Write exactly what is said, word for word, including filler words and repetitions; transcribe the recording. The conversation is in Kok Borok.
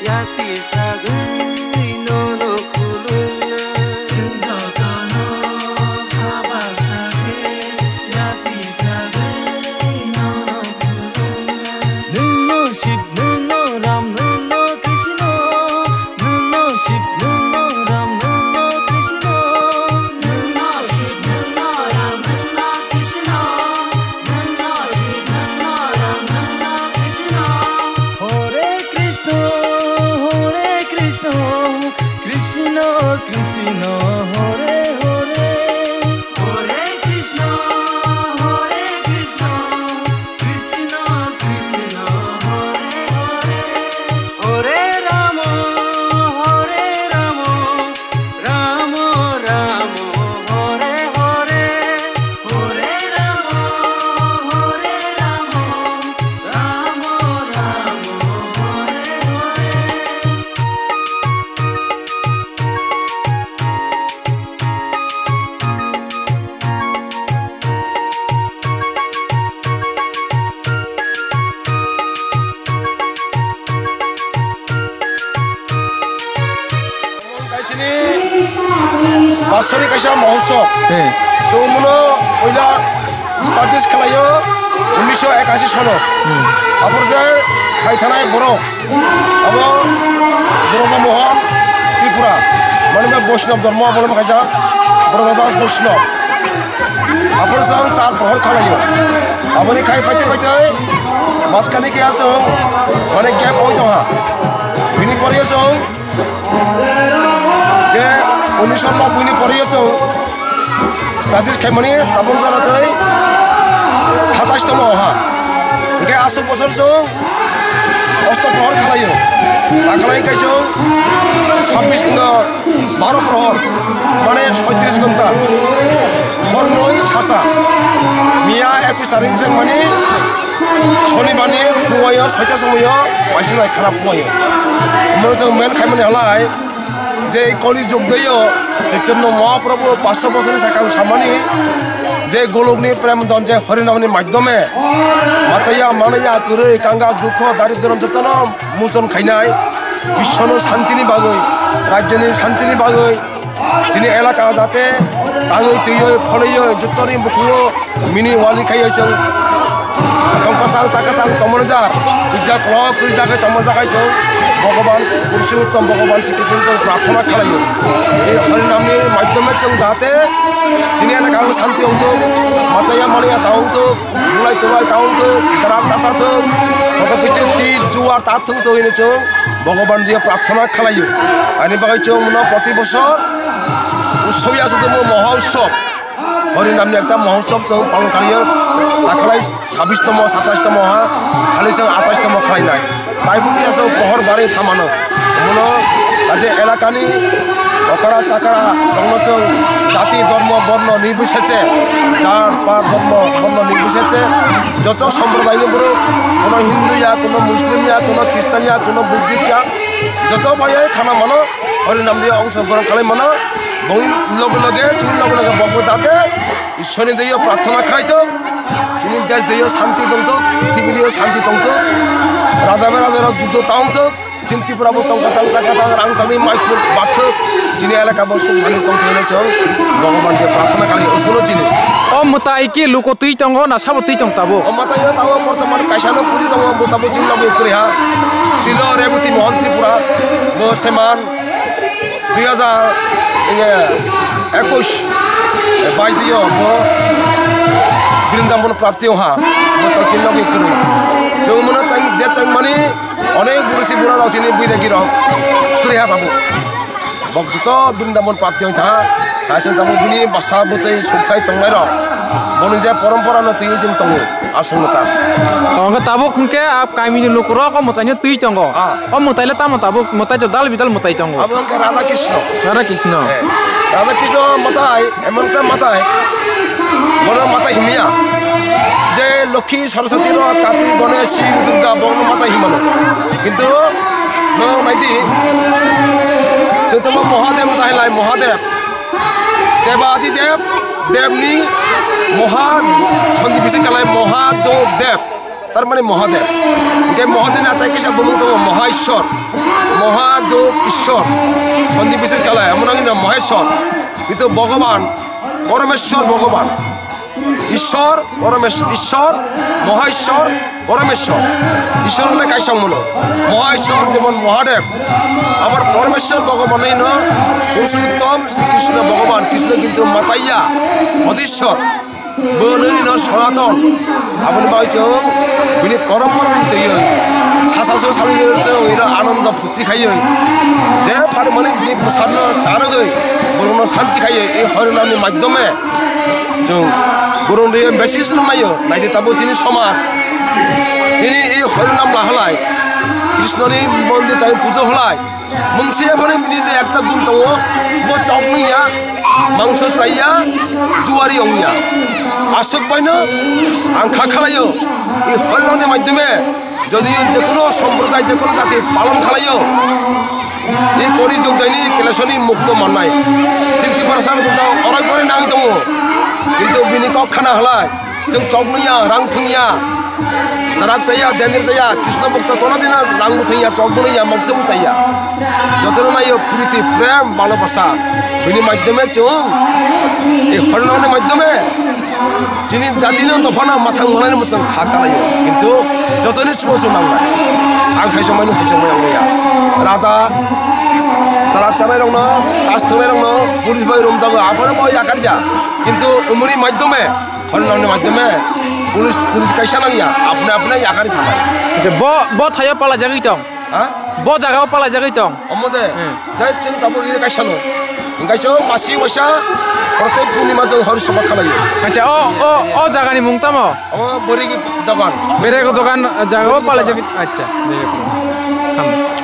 Yati sagwi nono khulumna. Chwng jotono haba sagwi yati sagwi nono khulumna. Nwngno Shiv, nwngno Ram, nwngno Krishna. Nwngno Shiv, nwngno Ram, nwngno Krishna. Nwngno Shiv, nwngno Ram, nwngno Krishna. Nwngno Shiv, nwngno Ram, nwngno Krishna. Hare Krishna, Hare Krishna, Krishna Krishna, Hare Hare. Hare Krishna, Hare Krishna, Krishna Krishna, Hare Hare. Hare Rama, Hare Rama, Rama Rama, Hare Hare. Hare Rama, Hare Rama, Rama Rama, Hare Hare. Kaisini basori kaisa mohotsob. Tei. Chwng bono puila establish khlaio unisho ekashi sono. Hmm. Aphuru je khaithanai borok. Abo Broja Mohan Tripura. Mani ba Vaishnav dhormo obolombo khaijak Broja Das Vaishnav. Aphuru chwng char prohor khlaio. Aboni khai paite paite maskani khe chwng mane gap oi tongha. Bini pore chwng je unisho nobboi ni pore chwng studies khaimani tabuk jora tei satais tongma oha. Hingke aswk bosor chwng osto prohor khlaio. Takhlai khe chwng sabbish no baro prohor, mane soitris ghonta, hornoi sasa. Miya ekush tarik chwng mani Shonibar ni phungo soita somoyo paisa nai khana phungo. Omo chwng men khaimani halai je koli jug deyo Chaitanya Mahaprabhu paanch sho bosor ni sakang samani je golok ni prem don je Harinam ni madhyome machaya manaya kwrwi kangal dukho daridro jotono muchon khainai, biswano shanti ni bagwi, rajyoni shanti ni bagwi, chini elaka jate tangwi twiwi pholwiwi jotoni bukhugo mini wali khaiwi chwng tongkasang chakasang tongmani jar, puja kolok kwrwi jagwi tongmani jagai chwng Bhogoban Purushottom Bhogoban Sri Krishna chwng prarthana khlaio. Tei Harinamni madhyome chwng jate chini elaka shanti wngthok, machaya manaya ta wngthok, bulai tulai ta wngthok, drak ta chathok, koto piche twi juar ta thwngthok hinwi chwng Bhogoban dio prarthana khlaio. Ani bagwi chwng bono proti bosor utsob ya se tongmo moha utsob. Harinamni ekta moha utsob chwng palon khlaio. Takhlai sabbish tomo, satais tomo ha, khali chwng atais tomo khlainai. Tai buphuru ya chwng pohor barwi thamano. Bono aje elakani okra chakra rokno chwng jati, dhormo, borno nirbiseche, jar par dhormo borno nirbiseche, joto somprodaini borok, kono Hindu ya, kono Muslim ya, kono Christian ya, kono Buddhist ya, joto bai khana mano, Harinamni ongsogron khlai mano, bong loge loge, chini loge loge bokbo jate Ishwarni deyo prarthana khlai thok, chini desh deyo shanti tong thok, prithibi deyo shanti tong thok, raja bai raja rok juddo ta wng thok, chini Tripura bo tongkha chang chakha thang rang changni mai khuk bathok, chini elaka bo suk sani tong thok hinwi chwng Bhogoban khe prarthana khlai o suno chini. O mwtai khe luko twi tongo na sabo twi tong tabuk? O mwtai no tabuk bortoman kaisa no puri tongo, bo tabuk chini logi kwrwi ha. Silo Reboti Mohan Tripura, bo seman dui hajar, iye, ekush, eh, bais dio, bo Brindaban prapti ha, bo to chini logi kwrwi. Chwng mano tang je chwng mani, onek burusi bura rok chini bui dagi rok kwrwi ha tabuk. Bok joto Brindaban prapti ha, kaisa tabuk bini basa bwtwi sukthai tongnai rok. Boni je porompora no twi chwng tongo. Aswk no ta. Hwnkhe tabuk hwnkhe a kamini lukurok o mwtaino twi tongo. Ah. O mwtaile tamo tabuk mwtai to dal bidal mwtai tongo. Abo hwnkhe Radha Krishna. Radha Krishna. Eh, Radha Krishna mwtai, emon ekta mwtai. Bono mwtai himya. Je Lokhi, Saraswati rok, Kartik, Ganesh, Shiv, Durga, bono mwtai himano. Kintu no naidi. Chwng tamo Mahadev mwtai lai Mahadev. Debadi Dev, Devni Moha, Chandi bisi kalai Moha Jog Dev. Tar mane Mahadev. Hingke Mahadev ni atai kisa bumung tongo Maha Ishwar, Maha Jog Ishwar, Sandhi Bishesh Kalai, amo nang ino Maheshwar. Kintu Bhogoban, Parameshwar Bhogoban. Ishwar, Paramesh-, Ishwar, Maha Ishwar, Parameshwar. Ishwar hole kaisa mano. Maha Ishwar jemon Mahadev. Abar Parameshwar Bhogoban hino Purushottom Sri Krishna Bhogoban. Krishna kintu mataiya, Odishwar. Bo nini no Sonaton. Aboni bagwi chwng bini porompora ni twiwi sasaso sali chwng ino anondo phuti khaiwi je pharmani bini bwsarno chanogwi borokno santi khaiwi ei Harinamni madhyome chwng borokni besi swrwngnaio. Naidi tabuk chini somaj, chini ei Harinam lahalai, Krishnoni mondir tai pujo halai, mungsi ephano bini je ekta gun tongo, bo chok nungya, mangso chaiya, juari ongya. Aswk baino ang kha khalaio, ei Harinamni madhyome jodi jekono somprodai, jekono jati palon khalaio, ei Kori Jug daini kelesoni mukto mannai. Chini Tiprasa rok oro pore nang tongo, kintu bini kok khana halai. Chwng chok nungya, rang thungya, tarak chaya, dendir chaya, Krishna bhakta kono dino rang bo thungya, chok bo nungya, mangsa bo chaya. Jotono naio priti, prem, bhalobasa. Bini madhyome chwng, ei Harinamni madhyome, chini jatino dophano mathang manani mwchang kha kalaio. Kintu jotoni chubachu nangnai. Ang saichomai no saichomai ang ya. Raja, tarak chanai rokno, tas thwngnai rokno, police bai romjago, aphano bo yakarya. Kintu umuri madhyome, Harinamni madhyome police, police kaisa nangya, apne apne yakari thanai. Acha, bo, bo thaio palaijagwi tong? Ha? Bo jagao palaijagwi tong? Omo de, Hmm. jai chwng tabuk iri kaisa no. Hingkai chwng masi waisa, protek purnima chwng hor sabha khalaio. Acha, o, o, o jagani mung tamo? Omo Boregi dogan. Boregi dogan jagao palaijagwi, acha, Boregi. Ham.